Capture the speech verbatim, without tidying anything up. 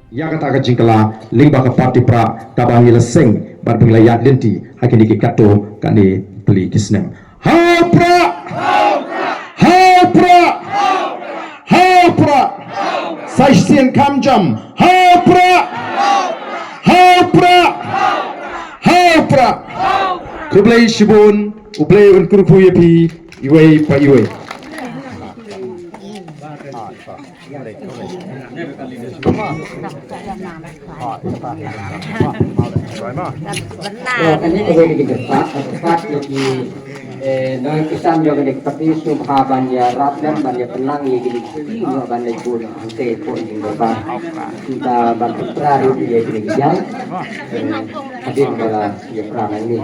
Ïa kata ka jingkylla lyngba ka party Prah kaba ngi la seng bad ba ngi la ïaid lynti ha kine ki katto katne tylli ki snem. Ha u Prah! Ha u Prah! Ha u Prah! Sa shisien kham jam. Ha u Prah! Ha u Prah! Ha u Prah! Khublei shibun, U Blei un kyrkhu ïa phi iwei pa iwei. Ïa kane ka dei ka jingkyrpad, ka kyrpad ïa ki, eh, nongkisan jong kane ka party sngewbha ban ïarap lem ban ïapynlang ïa kine ki skim ban leit bun hangtei hapoh jingdorbar. Kumta ban pynpra ruh ïa kine ki jam, eh, hadien ba la ïapra nangne.